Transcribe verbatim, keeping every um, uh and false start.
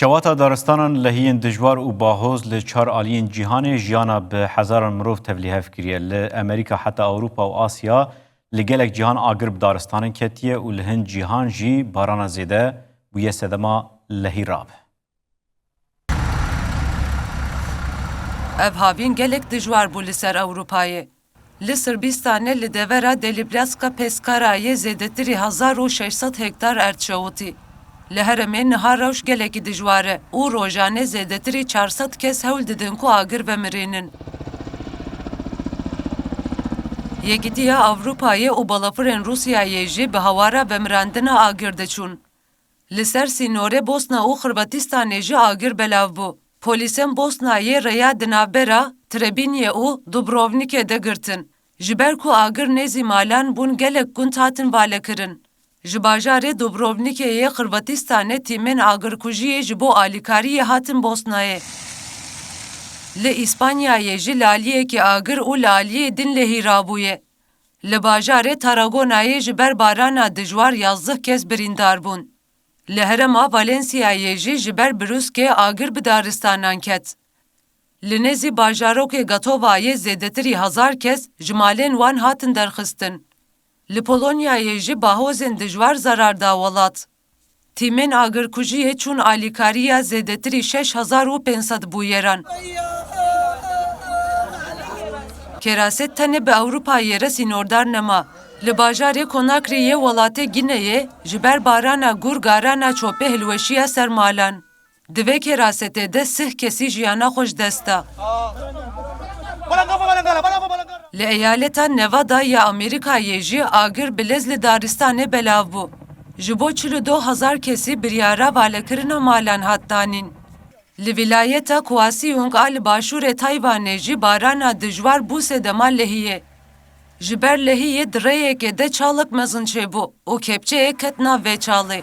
Kewata daristanan, lehiyên dijwar û bahoz li çar aliyên cîhanê jiyana bi hezaran mirov tevlîhev kiriye. Li Amerîka heta Ewropa û Asya li gelek cîhan agir bi daristanan ketiye û li hin cîhan jî barana zêde bûye sedema lehî rabe. Ev havîn gelek dijwar bû li ser Ewropayê. Li Sirbistanê li devera Deliblazka Peskarayê zêdetirî hezar û şeş sed hektar erd şewitî. Li herêmê niha rewş gelekî dijwar e û rojane zêdetirî çar sed kes hewl didin ku agir vemirînin. Yekîtiya Ewropayê û balafirên Rûsyayê jî bi hawara vemirandina agir diçûn. Li ser sînorê Bosna û Xirvatistanê jî agir belav bû. Polîsên Bosnayê rêya di navbera Trebînyê û Dubrovnikê de girtin. Ji ber ku agir nêzî malan bûn, gelek gund hatin valekirin. Ji bajarê Dubrovnikê yê Xirvatistanê tîmên agirkujiyê ji bo alîkariyê hatin Bosnayê. Li Îspanyayê jî li aliyekî agir û li aliyê din lehî rabûye. Li bajarê Taragonayê ji ber barana dijwar yazdeh kes birîndar bûn. Li herêma Valenciayê jî ji ber birûskê agir bi daristanan ket. Li nêzî bajarokê Gatovayê zêdetirî hezar kes ji malên wan hatin derxistin. Li Polonyayê jî bahozên dijwar zerar da welat. Tîmên agirkujiyê çûn alîkariya zêdetirî şeş hezar û pênc sed bûyeran. Keraset tenê bi Ewropayê re sînordar nema. Li bajarê Konakrî yê welatê Gineyê ji ber barana gûr garana çopê hilweşiya ser malan. Di vê kerasetê de sih kesî jiyana xwe ji dest da. Li eyaleta Nevada ya Amerîkayê jî agir bi lez li daristanê belav bû. Ji bo çil û du hezar kesî biryara valekirina malan hat danîn. Li vîlayeta Kuasiyung a li başûrê Tayvanê jî barana dijwar bû sedema lehiyê. Ji ber lehiyê di rêyekê de çalek mezin çêbû û kepçeyek ket nav vê çalê.